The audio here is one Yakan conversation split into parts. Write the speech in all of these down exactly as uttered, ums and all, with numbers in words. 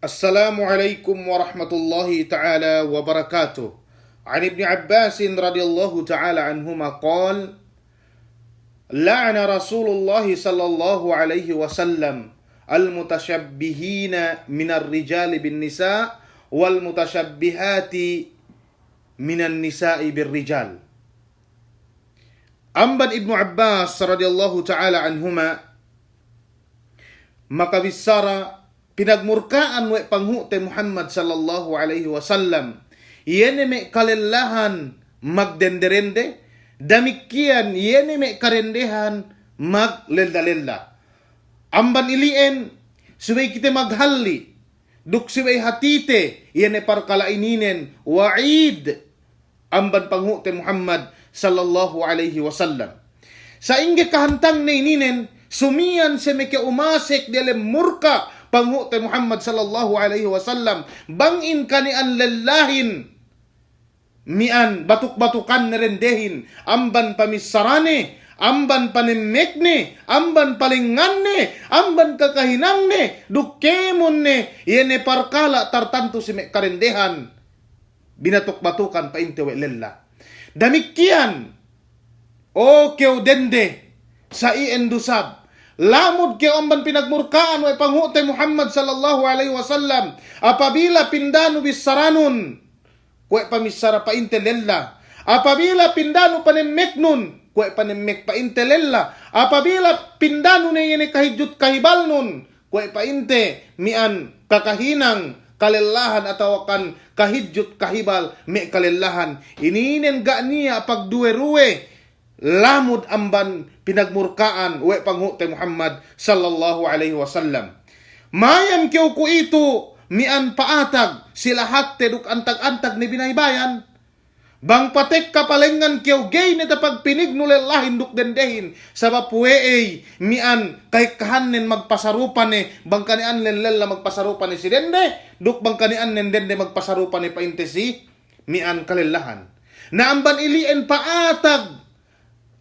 السلام عليكم ورحمة الله تعالى وبركاته. عن ابن عباس رضي الله تعالى عنهما قال: لعن رسول الله صلى الله عليه وسلم المتشبهين من الرجال بالنساء والمتشبهات من النساء بالرجال. Amban Ibnu Abbas radiyallahu ta'ala anhuma, makabissara pinagmurka'an we' panghu'te Muhammad sallallahu alaihi wasallam, iye ne me' kalellahan magdende-dende, damikkiyan iye ne me' kadendehan maglella-lella. Amban ili'en, subey kite maghalli', duk subey hātite, iye ne parkala' ininen, wa'id, amban panghu'te Muhammad sallallahu alaihi wasallam. Sa'ingge kahantangne ininen, sumiyan semeke umasek diyalem murka' panghu'te Muhammad sallallahu alaihi wasallam, bang in kani'an lellahin, mi'an batuk-batukanne dendehin, amban pamissarane, amban panemmekne, amban palengnganne, amban kakahinangne, duk kēmonne, iye ne parkala' tartantu si me' kadendehan binatuk-batukan pa'inte we' lella. Damikkiyan, o kew dende, sa iyan du sab, lamud kew amban pinagmurka'an we' panghu'te Muhammad sallallahu alaihi wasallam, apabila pindanu bissaranun, kuwe' pamissara pa'inte lella. Apabila pindanu panemmeknun, kuwe' panemmek pa'inte lella. Apabila pindanu ne iye ne kahidjut kahibalnun, kuwe' pa'inte mi'an kakahinang kalellahan atawakan kahidjut kahibal me' kalellahan. Ininen ga' niya' pagduwe-ruwe lamud amban pinagmurka'an we' panghu'te Muhammad sallallahu alaihi wasallam. Mayam kew kuwe'itu mi'an pa'atag si lahatte duk antag-antag ne binaybayan. Bang patekka palengngan kew ga'i ne tapagpinignu lellahin duk dendehin, sabab we'ey mi'an kahekkahannen magpasarupa ne, bang kani'annen lella magpasarupa ne si dende, duk bang kani'annen dende magpasarupa ne pa'inte si mi'an kalellahan. Na amban ili'en pa'atag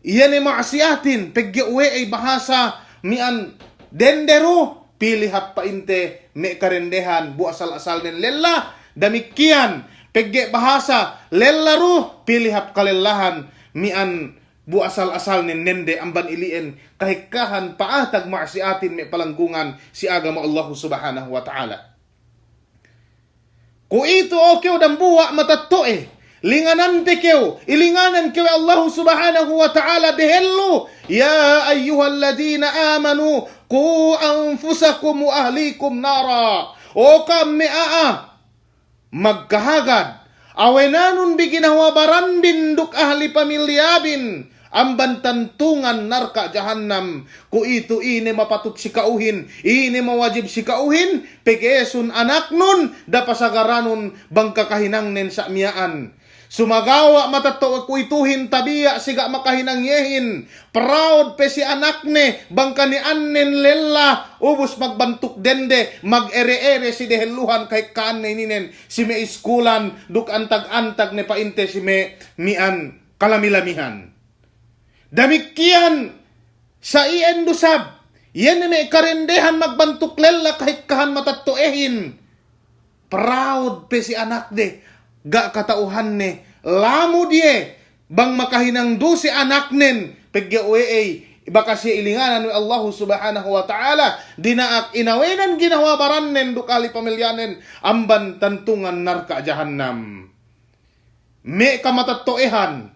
iye ne ma'asiyatin, pegge' we'ey bahasa mi'an dende du, pī lihap pa'inte me' kadendehan bu asal-asalnen lella, damikkiyan pegge' bahasa lella du, pī lihap kalellahan mi'an bu asal-asalnen dende. Amban ili'en kahekkahan pa'atag ma'asiyatin me' palanggungan si agama Allahu Subhanahu wa Ta'ala. Kuwe'itu, o kew dambuwa' matetto'e, linganante kew, ilinganan kew we' Allahu Subhanahu wa Ta'ala dehellu, يا أيها الذين آمنوا قوا أنفسكم وأهليكم نارا. O ka'am me' a'a magkahagad, awenanun bi ginahawa baranbin duk ahli pamilyabin amban tantungan narka' jahannam. Kuwe'itu ine mapatut si ka'uhin, ine mawajib si ka'uhin, pegesun anaknun, da'a pasagaranun bang kakahinangnen sa' miya'an. Sumagawa' matetto' kuwe'ituhin tabiya' si ga' makahinang iyehin, proud pe si anakne, bang kani'annen lella, ubus magbantuk dende, magere-ere si dehelluhan kahekkahanne ininen, si me' iskulan, duk antag-antag ne pa'inte si me' mi'an kalami-lamihan. Damikkiyan sa iyan du sab, iye ne me' kadendehan magbantuk lella kahekkahan matetto'ehin. Proud pe si anakde, ga' kata'uhanne, lamud iye bang makahinang du si anaknen, pegge' we'ey, bakas iye ilinganan we' Allahu Subhanahu wa Ta'ala, dina'ak inawenan ginahawa barannen duk ahli pamilyanen amban tantungan narka' jahannam. Me' kamatetto'ehan,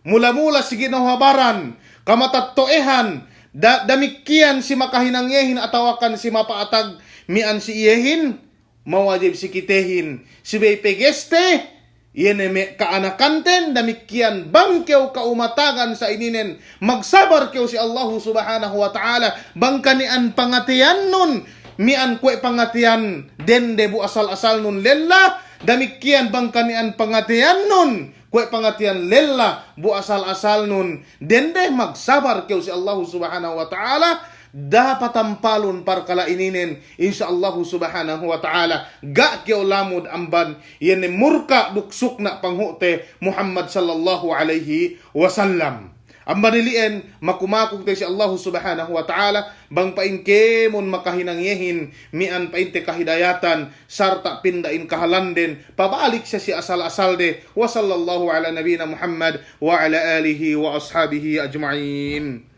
mula-mula si ginahawa baran, kamatetto'ehan, da-, damikkiyan si makahinang iyehin atawakan si mapa'atag mi'an si iyehin, mawajib si kitehin, subey pegeste, iye ne me' ka'anakanten, damikkiyan bang kew ka'umatagan sa ininen, magsabar kew si Allahu Subhanahu wa Ta'ala, bang kani'an pangateyannun, mi'an kuwe' pangateyan dende bu asal-asalnun lella, damikkiyan bang kani'an pangateyannun, kuwe' pangateyan lella bu asal-asalnun dende, magsabar kew si Allahu Subhanahu wa Ta'ala, da'a patampalun parkala' ininen, insya Allahu Subhanahu wa Ta'ala, ga' kew lamud amban iye ne murka' duk sukna' panghu'te Muhammad sallallahu alaihi wasallam. Amban ili'en, maku-maku kite si Allahu Subhanahu wa Ta'ala, bang pa'in kēmon makahinang iyehin, mi'an pa'inte kahidayatan, sarta' pinda in kahalanden, pabalik siye si asal-asalde. Wa sallallahu ala nabiyina Muhammad wa ala alihi wa ashabihi ajma'in.